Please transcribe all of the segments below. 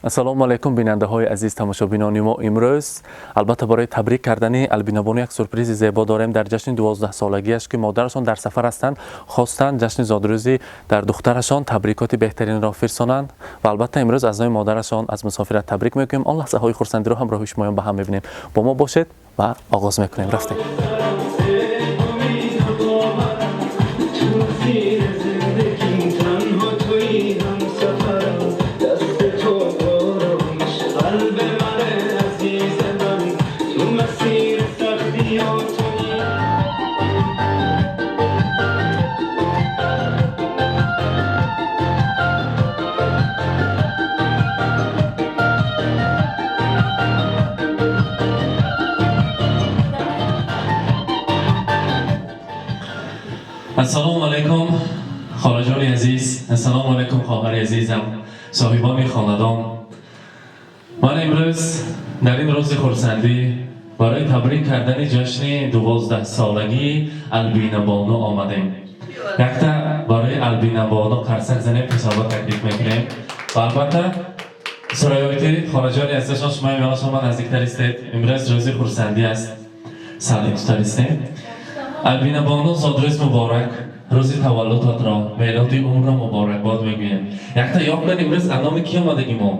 Ассалому алайкум, бинандаҳои азиз, тамошобинони мо. Имрӯз албатта барои табрик кардани Албинабону як сюрпризи зебо дорем дар ҷашни 12-солагиаш, ки модарашон дар сафар ҳастанд, хостанд ҷашни зодрӯзи дар духтарашон табрикоти беҳтаринро фирсонанд ва албатта имрӯз аз номи модарашон аз мусофират табрик мекунем. Он лаҳзаҳои хурсандиро ҳамроҳи шумоён ба ҳам мебинем. Бо мо бошед ва оғоз мекунем. Рафтем. Ассалому алайкум, холаҷони азиз, ассалому алайкум, хоҳари азизам, соҳибони хонадон. Ман имрӯз дар ин рӯзи хурсандӣ барои табрик кардани ҷашни 12-солагии Албинабону омадем. Якта барои Албинабону қарсак занем, пешова таклиф мекунем. Ва албатта сураёити холаҷони азизашон, шумо меёна шумо наздиктар истед. Имрӯз рӯзи хурсандӣ аст, салимтутар истем. Албинабону, зодрӯз муборак, рӯзи таваллудатро, мелоди умрро муборакбод мегӯем. Якта ёд кунед, имрӯз аз номи кӣ омадагӣ мо?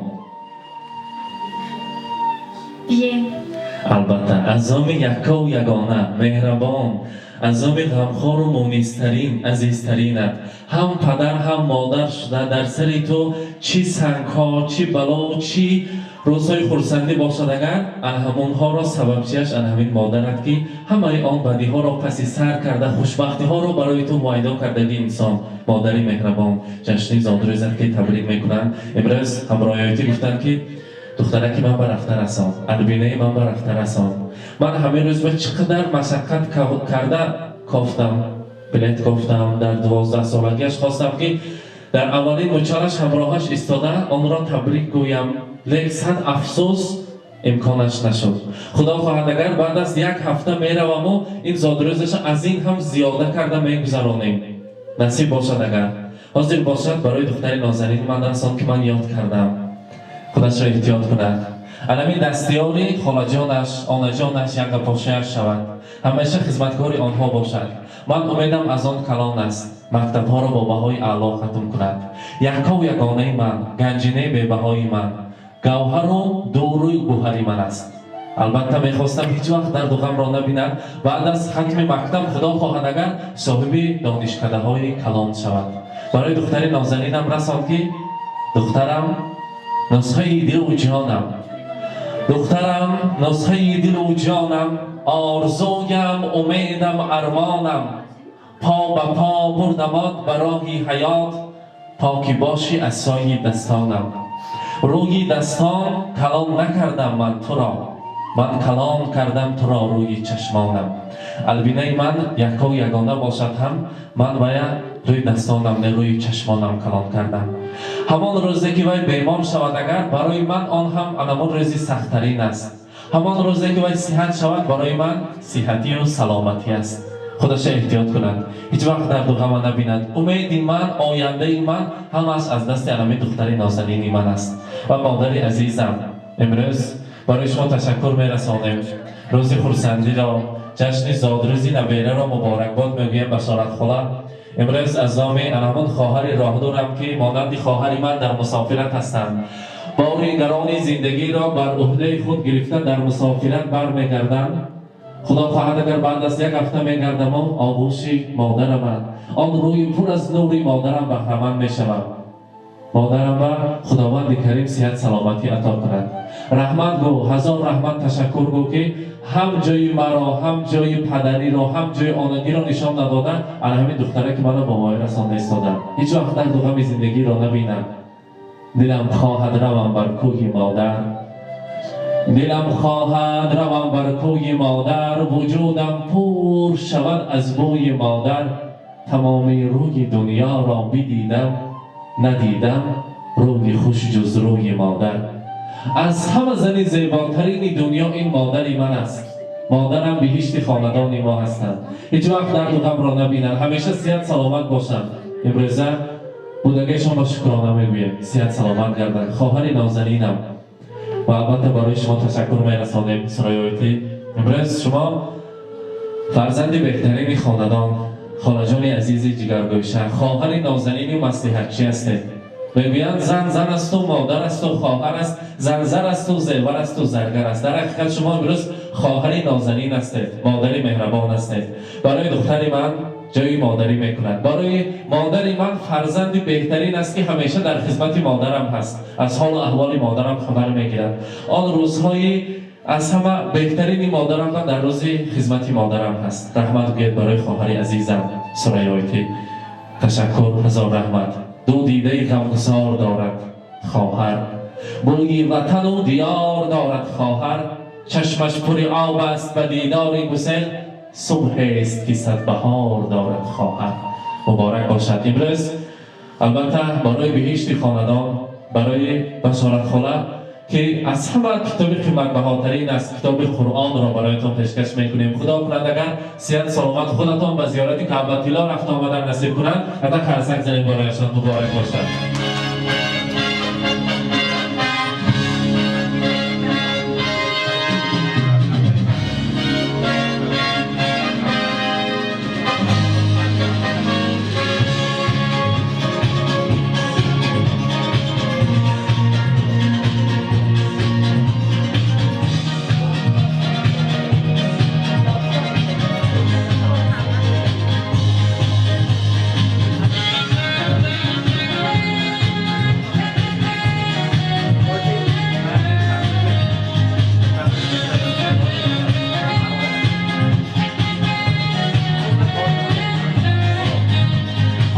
Албатта, аз номи яккаву ягона, меҳрабон, аз номи ғамхору мунистарин, азизтаринат, ҳам падар, ҳам модар шуда дар сари ту чӣ сангҳо, чӣ балову чӣ рӯзҳои хурсандӣ бошад агар, ан ҳамонҳоро сабабчиаш ан ҳамин модарат, ки ҳамаи он бадиҳоро паси сар карда, хушбахтиҳоро барои ту муайдо кардаги инсон, модари меҳрабон, ҷашни зодрӯзат ки табрик мекунанд. Имрӯз ҳамроҳиётӣ гуфтанд, ки духтараки ман ба рафта расон, Албинаи ман ба рафта расон. Ман ҳамин рӯз ба чӣ қадар машаққат карда кофтам, билет кофтам, дар 12-солагиаш хостам, ки дар аввалин мучалаш ҳамроҳаш истода онро табрик гӯям, лек сад афсӯс, имконаш нашуд. Худо хоҳад агар, баъд аз як ҳафта мераваму ин зодрӯзаша аз ин ҳам зиёда карда мегузаронем, насиб бошад агар. Ҳозир бошад, барои духтари нозанини ман расон, ки ман ёд кардам, худашро эҳтиёт кунад, анамин дастиёри холаҷонаш, онаҷонаш, янгапошаяш шавад, ҳамеша хизматкори онҳо бошад. Ман умедам аз он калон аст, мактабҳоро бо баҳои аъло хатм кунад. Яккову ягонаи ман, ганҷинаи бебаҳои ман, гавҳару дуру гӯҳари ман аст. Албатта мехостам ҳеҷ вақт дарду ғамро набинад. Баъд аз хатми мактаб, худо хоҳад агар, соҳиби донишкадаҳои калон шавад. Барои духтари нозанинам расон, ки духтарам, нусхаи дилу ҷонам, духтарам, нусхаи дилу ҷонам, орзуям, умедам, армонам, по ба по бурдамот ба роҳи ҳаёт, то ки бошӣ асои дастонам. Рӯи дастон калон накардам ман туро, ман калон кардам туро рӯи чашмонам. Албинаи ман яккову ягона бошад ҳам, ман вая рӯи дастонам не, рӯи чашмонам калон кардам. Ҳамон рӯзе ки вай бемор шавад агар, барои ман он ҳам анамон рӯзи сахттарин аст. Ҳамон рӯзе ки вай сиҳат шавад, барои ман сиҳатию саломатӣ аст. Худаша эҳтиёт кунад, ҳеҷ вақт дарду ғама набинад. Умеди ман, ояндаи ман ҳамааш аз дасти анами духтари нозанини ман аст. Ва модари азизам, имрӯз барои шумо ташаккур мерасонем. Рӯзи хурсандиро, ҷашни зодрӯзи набераро муборакбод мегӯем. Башоратхола, имрӯз аз номи анамон хоҳари роҳдурам, ки монанди хоҳари ман дар мусофират ҳастанд, бори гарони зиндагиро бар уҳдаи худ гирифта дар мусофират бармегарданд. Худо хоҳад агар, баъд аз як ҳафта мегардаму оғӯши модараманд, он рӯи пур аз нури модарам баҳраманд мешавам. Модарам ба Худованди Карим сиҳат саломатӣ ато кунад. Раҳмат гӯ, ҳазор раҳмат, ташаккур гӯ, ки ҳам ҷои маро, ҳам ҷои падариро, ҳам ҷои онагиро нишон надода, ана ҳамин духтаре ки маро ба воя расонда истодам, ҳеҷ вақт дарду ғами зиндагиро набинам. Дилам хоҳад равам бар кӯҳи модар, дилам хоҳад равам бар кӯи модар, вуҷудам пур шавад аз бӯи модар. Тамоми рӯи дунёро бидидам, надидам рӯи хуш ҷуз рӯи модар. Аз ҳама зани зеботарини дунё ин модари ман аст. Модарам биҳишти хонадони мо ҳастанд. Ҳеҷ вақт дарду ғамро набинанд, ҳамеша сиҳат саломат бошанд. Имрӯза Будагиашон ба шукрона мегӯем. Сиҳат саломат гарданд. Хоҳари нозанинам. Ва албатта барои шумо ташаккур мерасонем, Сураёити. Имрӯз шумо фарзанди беҳтарини хонадон, холаҷони азизи ҷигаргӯша, хоҳари нозанини маслиҳатчӣ ҳастед. Мегӯянд, зан зан асту модар асту хоҳар аст, зан зар асту зевар асту заргар аст. Дар ҳақиқат шумо имрӯз хоҳари нозанин ҳастед, модари меҳрабон ҳастед. Барои духтари ман ҷои модарӣ мекунад. Барои модари ман фарзанди беҳтарин аст, ки ҳамеша дар хизмати модарам ҳаст, аз ҳолу аҳволи модарам хабар мегирад. Он рӯзҳои аз ҳама беҳтарини модарам дар рӯзи хизмати модарам ҳаст. Раҳмат гӯед барои хоҳари азизам Сураёити. Ташаккур, ҳазор раҳмат. Ду дидаи ғамгусор дорад хоҳар, бӯи ватану диёр дорад хоҳар. Чашмаш пури об аст ба дидори гусел, субҳест ки садбаҳор дорад хоҳар. Муборак бошад. Имрӯз албатта барои биҳишти хонадон, барои Башоратхола, ки аз ҳама китоби қиматбаҳотарин аст, китоби Қуръонро бароятон пешкаш мекунем. Худо кунад, агар сиҳат саломат худатон ба зиёрати Каъбатилло рафта омадан насиб кунад, ҳата қарсак занем барояшон. Муборак бошад.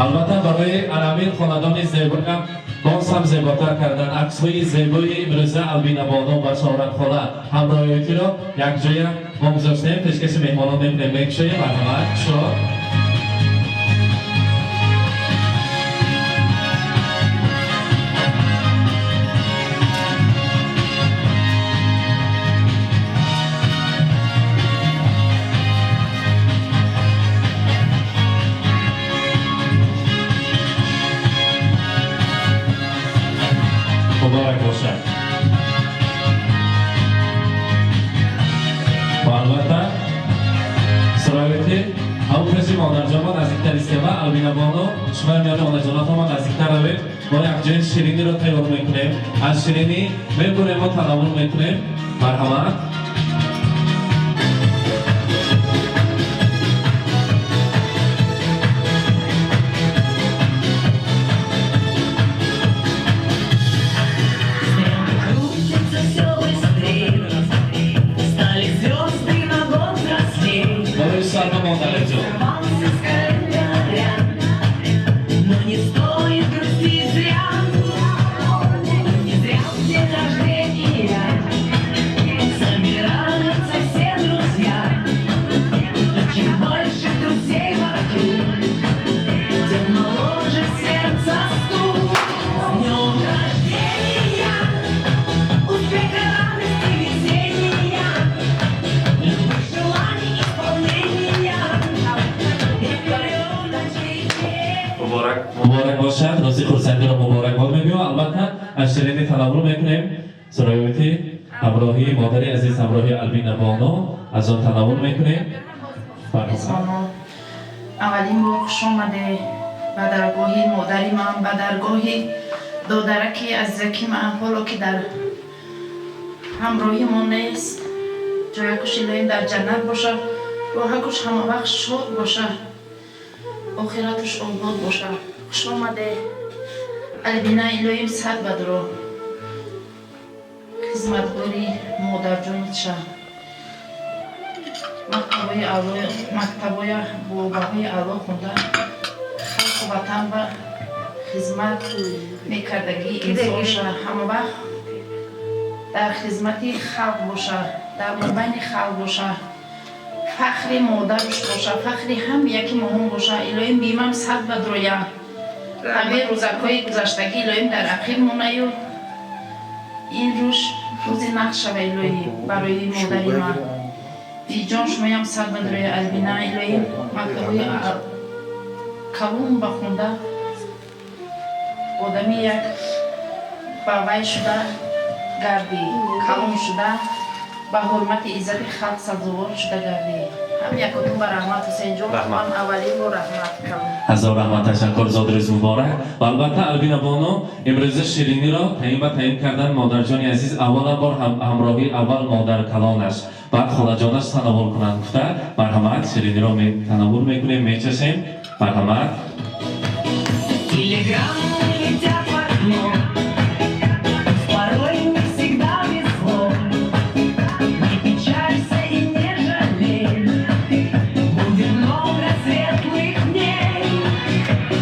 Албатта барои анамин хонадони зебоям боз ҳам зеботар кардан аксҳои зебои имрӯза Албинабону, Башоратхола ҳамроҳиятиро якҷоя мо гузоштем, пешкаши меҳмонон мекунем. Мекушоем, марҳамат, кушод. Муборак бошад. Ва албатта сураёти ҳамон пеши модарҷонма наздиктар истема. Албинабону, шумо миёни модарҷонатонма наздиктар равед. Мо якҷоя шириниро тайёр мекунем, аз ширинӣ мебурем ва танаввул мекунем. Марҳамат. Крутится все быстрее, стали звезды на год взрослей. Барои сарма модарҷон. Сорвался с календаря, но не стоит грустить зря. Не зря в день рождения собираются все друзья. Чем больше друзей вокруг, тем моложе сердце стук. С днем рождения, успеха, радости, везения, любых желаний исполнения. И вперед на чей день. Муборак, муборак бошад. Рӯзи хурсандиро муборакбод мегӯем. Албатта аз ширинӣ танаввул мекунем. Сураёти ҳамроҳии модари азиз, ҳамроҳии Албинабону аз он танаввул мекунем. Мезбоно, аввалин бор хуш омаде ба даргоҳи модари ман, ба даргоҳи додараки азизаки ман. Ҳоло ки дар ҳамроҳи мо нест, ҷоякуш илоҳим дар ҷаннат боша, роҳакуш ҳамавақт шод боша, охиратуш обод боша. Хуш омаде, Албина. Илоҳим сад бадро хизматгори модарҷонит ша. Мактабои аъло, мактабоя бо баҳои аъло хонда, халқу ватан ба хизмат мекардагӣ инсон ша. Ҳамавақт дар хизмати халқ боша, дар мобайни халқ боша, фахри модаруш боша, фахри ҳам яки моҳон боша. Илоҳим бимам сад бадроя. Ҳамаи рӯзакҳои гузаштагӣ илоҳим дар ақиб монаю ин рӯз рӯзи нақш шава, илоҳӣ, барои модари ман. Биҷон, шумоям сад бадроя, Албина. Илоҳим мактабҳои калон ба хонда. Одами як ба вай шуда гардӣ, калон шуда, ба ҳурмати иззати халқ сазовор шуда гардӣ. Ҳам якотун ба раҳмат, Ҳусейнҷон. Раҳмат. Ҳам аввалин бор раҳмат калон. Ҳазор раҳмат, ташаккур, зодрӯз муборак. Ва албатта, Албина бону, имрӯза шириниро таъин ба таъин кардан модарҷони азиз аввалан бор ҳамроҳӣ аввал модар калонаш, баъд холаҷонаш тановул кунанд гуфта. Марҳамат, шириниро тановул мекунем, мечашем. Марҳамат. Телеграммы летят в окно. Порой не всегда везло. Не печалься и не жалей. Будет много светлых дней.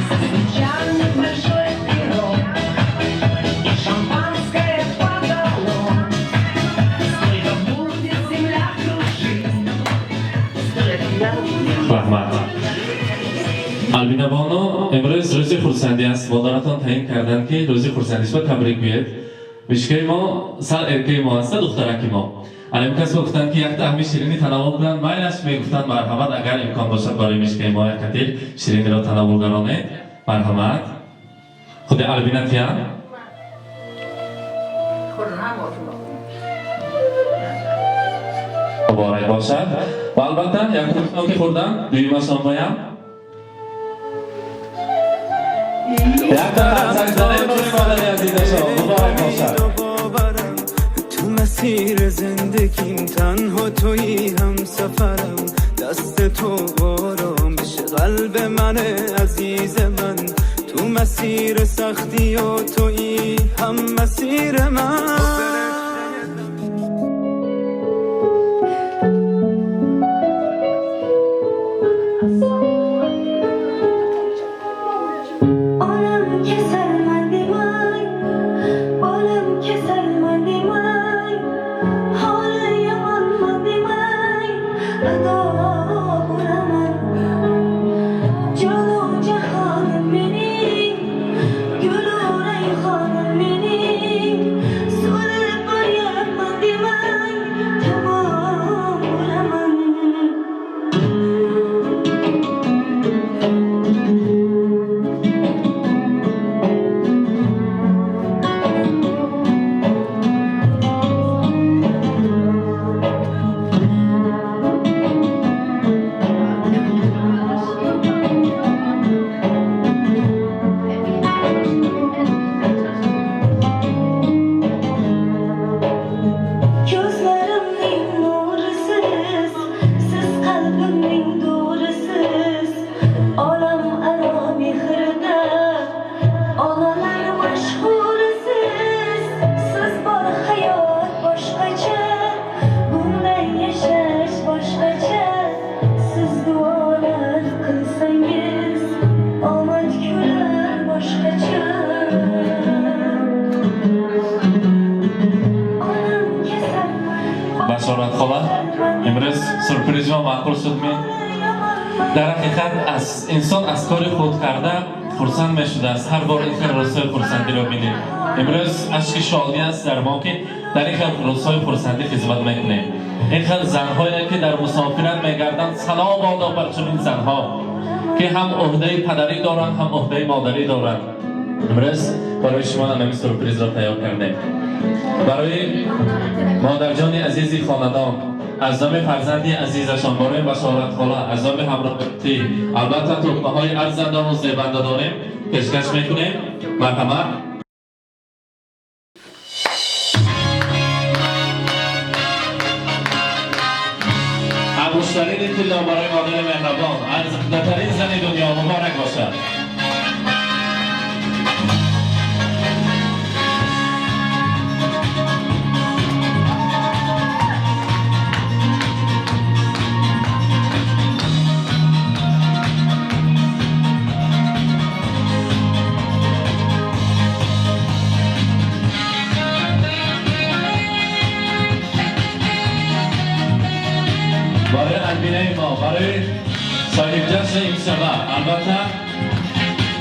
Со свечами большой пирог и шампанское подало. Сколько будет земля кружить. Раҳмат, Албина бону. Имрӯз рӯзи хурсандӣ аст, модаратон таъин карданд, ки рӯзи хурсандист ба табрик гӯед. Мишкаи мо сал эркаи мо аста, духтараки мо. Алим кас гуфтанд, ки як таъми ширинӣ тановул кунанд, майлаш мегуфтанд. Марҳамат, агар имкон бошад, барои мишкаи мо як қатил шириниро тановул гаронед. Марҳамат, худи Албина тиян. Хуррам ошумо. Муборак бошад. Ва албатта, якумашон ки хӯрдан, дуюмашон боям якта қарсак занед барои модари азизашон. Муборак бошад. باورم تو مسیر زندگیم تنها تویی هم سفرم. دست تو آرامش قلب من، عزیز من. تو مسیر سختی و تویی هم مسیر من. Onam kasalmand man, bolam kasalmand man, holi yomonman demang, ado bo'laman. Jonu jahonim mening, gulu rayhonim mening, so'lib boryapman demang, tamom bo'laman. Ko'zlarimning nurisiz, siz qalbimning do'risiz. Olam aro mehrida onalar mashhurisiz. Siz bor hayot boshqacha, bunday yashash boshqacha. Siz duolar qilsangiz, omad kular boshqacha. Onam kasal. Башорат хола, имрӯз сюрпризи мо маъқул шудми? Дар ҳақиқат, аз инсон аз кори худ карда хурсанд мешудааст. Ҳар бор ин хел рӯзҳои хурсандиро бинем. Имрӯз ашки шодӣ аст дар мо, ки дар ин хел рӯзҳои хурсандӣ хизмат мекунем. Ин хел занҳое, ки дар мусофират мегарданд, салом бодо бар чунин занҳо, ки ҳам ӯҳдаи падарӣ доранд, ҳам ӯҳдаи модарӣ доранд. Имрӯз барои шумо ҳамин сюрпризро тайёр кардем. Барои модарҷони азизи хонадон аз номи фарзанди азизашон, барои Башорат хола, аз номи ҳамроҳӣ, албатта, туҳфаҳои арзандаву зебанда дорем, пешкаш мекунем. Марҳамат. Ангуштарини тилло барои модари меҳрабон, арзандатарин зани дунё. Муборак бошад. Барои Албинаи мо, барои соҳибҷашни имшаба, албатта,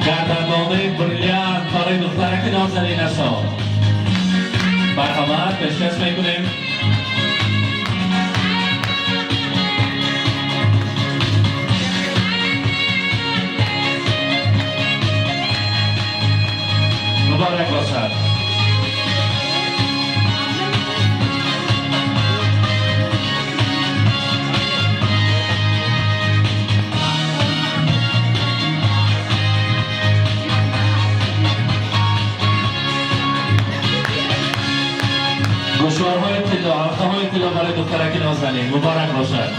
гарданбондаи бриллиант барои духтараки нозанинашон. Марҳамат, пешкаш мекунем. Тилло, ҳалқаҳои тилло барои духтараки нозанин. Муборак бошад.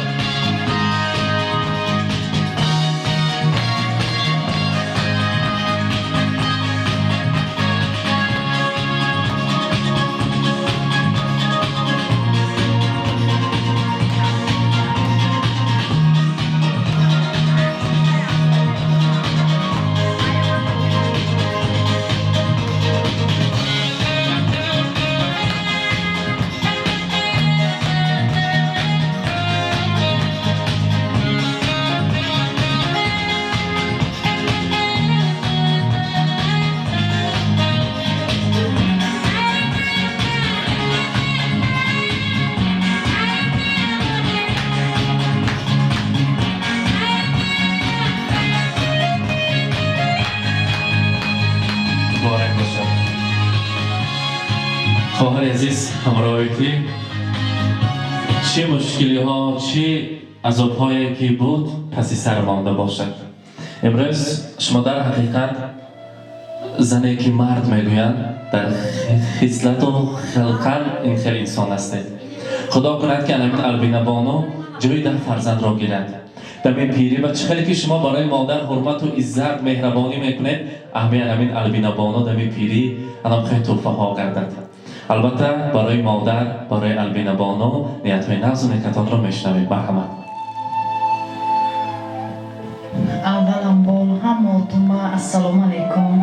Муборак бошад. Хоҳари азиз, ҳамроҳӣ ки чӣ мушкилиҳо, чӣ азобҳое ки буд, паси сар монда бошад. Имрӯз шумо дар ҳақиқат зане ки мард мегӯянд, дар хислату хилқан ин хел инсон ҳастед. Худо кунад, ки анамин Албинабону ҷои 10 фарзандро гирад. Дами пирӣ ва чӣ хеле ки шумо барои модар ҳурмату иззат, меҳрабонӣ мекунед, аҳми анамин Албинабону дами пирӣ анам хеле тӯҳфаҳо гардад. Албатта, барои модар, барои Албинабону ниятҳои нағзу некатонро мешунавем. Марҳамат. Авваламбор ҳамаотума ассалому алайкум.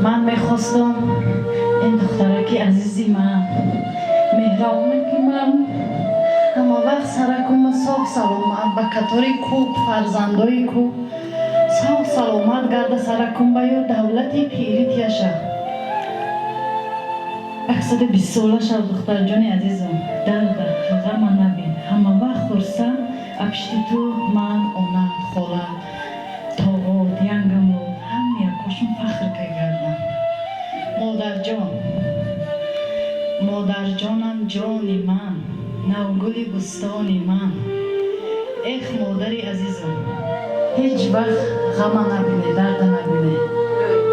Ман мехостам ин духтараки азизи ман, меҳрабонаки ман, ҳама вақт саракума соғ саломат, ба катори кӯб фарзандои кӯб соғ саломат гарда, саракум ба ё давлати пирит яша. 120 сола шав, духтарҷони азизам, дарда ғама набин, ҳама вақт хурсанд. Апшти ту ман, она, хола, тоғот, янгамлот, ҳама якошон фахр кагардам. Модарҷон, модарҷонам, ҷони ман, навгули бӯстони ман, эх, модари азизам, ҳеҷ вақт ғама набине, дарда набине.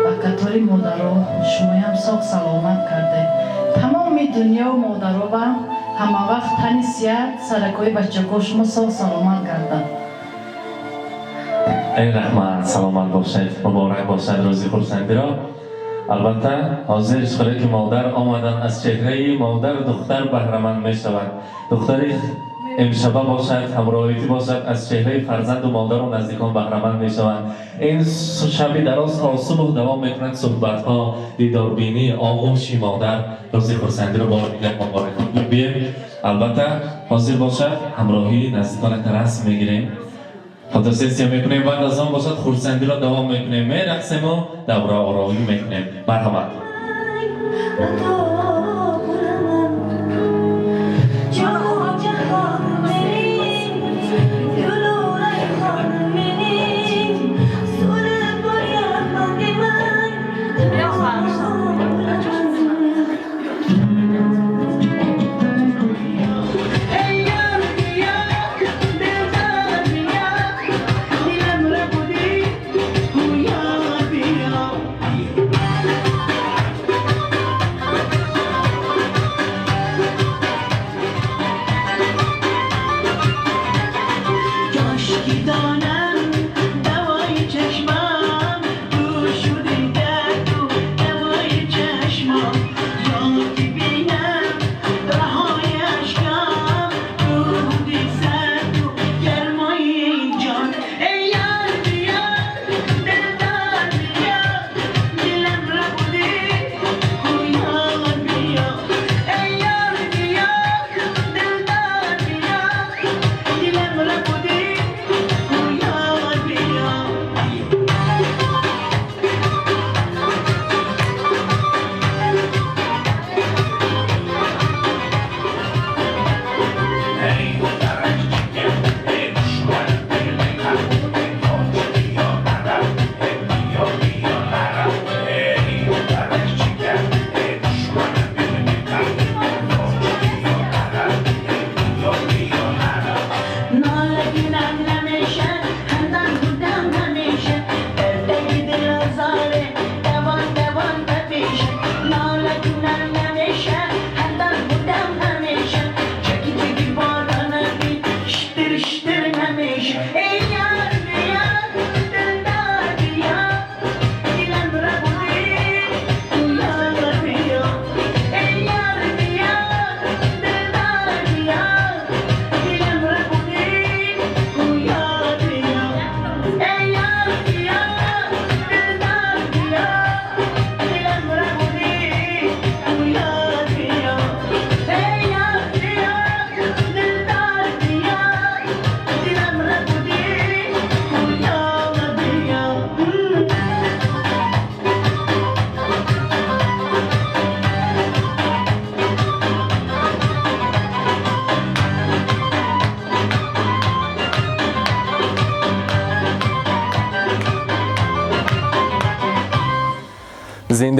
Ба катори модаро шумоям соғ саломат карде. Тамоми дунё модарова ҳама вақт тани сиҳат, саракҳои бачаҳо шумо соғ саломат гарданд. Эй раҳмат, саломат бошед, муборак бошад рӯзи хурсандиро. Албатта, ҳозир ишқоле ки модар омадан, аз чеҳраи модар духтар баҳраманд мешавад. Духтари имшаба бошад, ҳамроҳитӣ бошад, аз чеҳраи фарзанду модару наздикон баҳраманд мешаванд. Ин шаби дароз то субҳ давом мекунад суҳбатҳо, дидорбинӣ, оғӯши модар. Рӯзи хурсандиро бори дигар муборак мегӯем. Албатта, ҳозир бошад, ҳамроҳии наздиконата расм мегирем, фотосессия мекунем, баъд аз он бошад, хурсандиро давом мекунем, мерақсему давраороӣ мекунем. Марҳамат. Ато qilaman Jonu jahonim mening, Gulu rayhonim mening, So'lib boryapman demang, Ey yar biya, dildar biya, dilim rabudi, go'yo biya.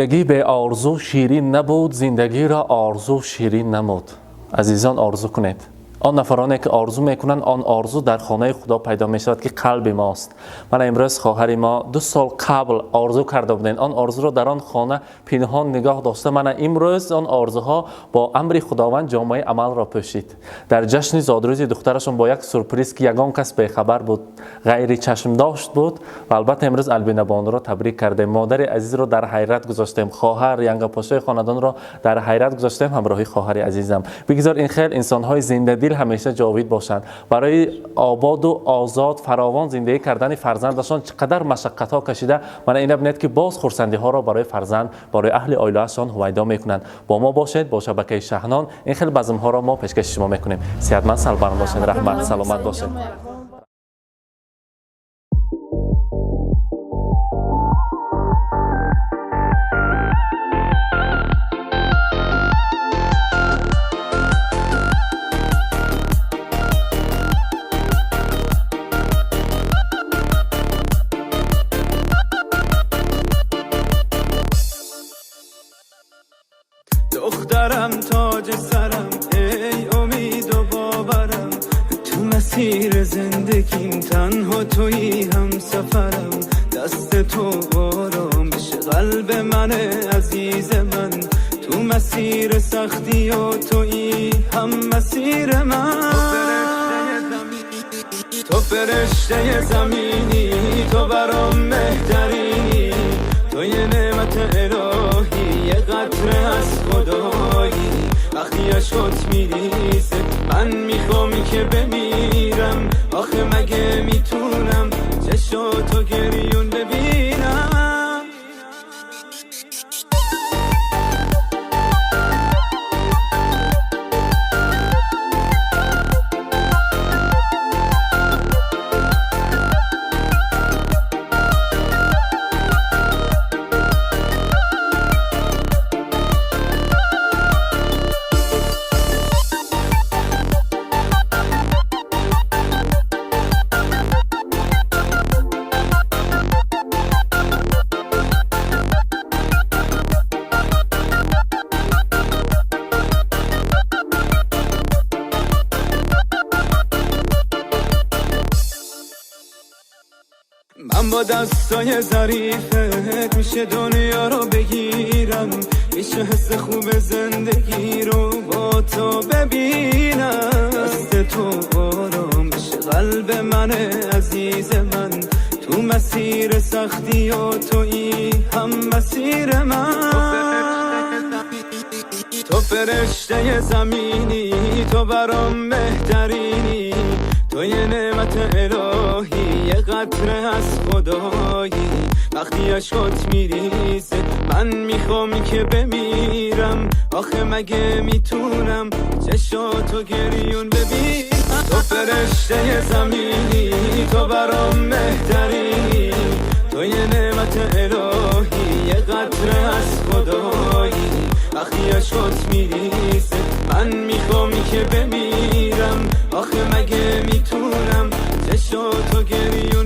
Зиндагӣ беорзу ширин набуд, зиндагиро орзу ширин намуд. Азизон, орзу кунед. Он нафароне ки орзу мекунанд, он орзу дар хонаи Худо пайдо мешавад, ки қалби мост. Мана имрӯз хоҳари мо 2 сол қабл орзу карда будем, он орзуро дар он хона пинҳон нигоҳ дошта, мана имрӯз он орзуҳо бо амри Худованд ҷомаи амалро пӯшид. Дар ҷашни зодрӯзи духтарашон бо як сюрприз, ки ягон кас бехабар буд, ғайри чашмдошт буд. Ва албатта имрӯз Албинабонуро табрик кардем, модари азизро дар ҳайрат гузоштем, хоҳар янгапошои хонадонро дар ҳайрат гузоштем. Ҳамроҳи хоҳари азизам, бигзор ин хел инсонҳои зиндадил ҳамеша ҷовид бошанд. Барои ободу озод, фаровон зиндагӣ кардани фарзандашон чӣ қадар машаққатҳо кашида, мана ина бинед, ки боз хурсандиҳоро барои фарзанд, барои аҳли оилаашон ҳувайдо мекунанд. Бо мо бошед, бо шабакаи Шаҳнон ин хел базмҳоро мо пешкаши шумо мекунем. Сиҳатманд, сарбаланд бошед, раҳмат, саломат бошед. دخترم، تاج سرم، ای امید و باورم، تو مسیر زندگیم تنها تویی هم سفرم. دست تو آرامش قلب من، عزیز من، تو مسیر سختی و تویی هم مسیر من. تو فرشته زمینی، تو برام بهترینی، تو یه نعمت الهی، یه قطره از خدایی. وقتی اشکات میریزه من میخوام که بمیرم، آخه مگه میتونم چشاتو گریون ببینم؟ من با دستای ظریفت میشه دنیا رو بگیرم، میشه حس خوب زندگی رو با تو ببینم. دست تو آرامش قلب من، عزیز من، تو مسیر سختی و تویی هم مسیر من. تو فرشته زمینی، تو برام بهترینی، تو یه نعمت الهی، یه قطره از خدایی. وقتی اشکات میریزه من میخوام که بمیرم، آخه مگه میتونم چشاتو گریون ببینم؟ تو فرشته زمینی، تو برام بهترینی، تو یه نعمت الهی، یه قطره از خدایی. وقتی اشکات میریزه من میخوام که بمیرم، آخه مگه میتونم چشاتو گریون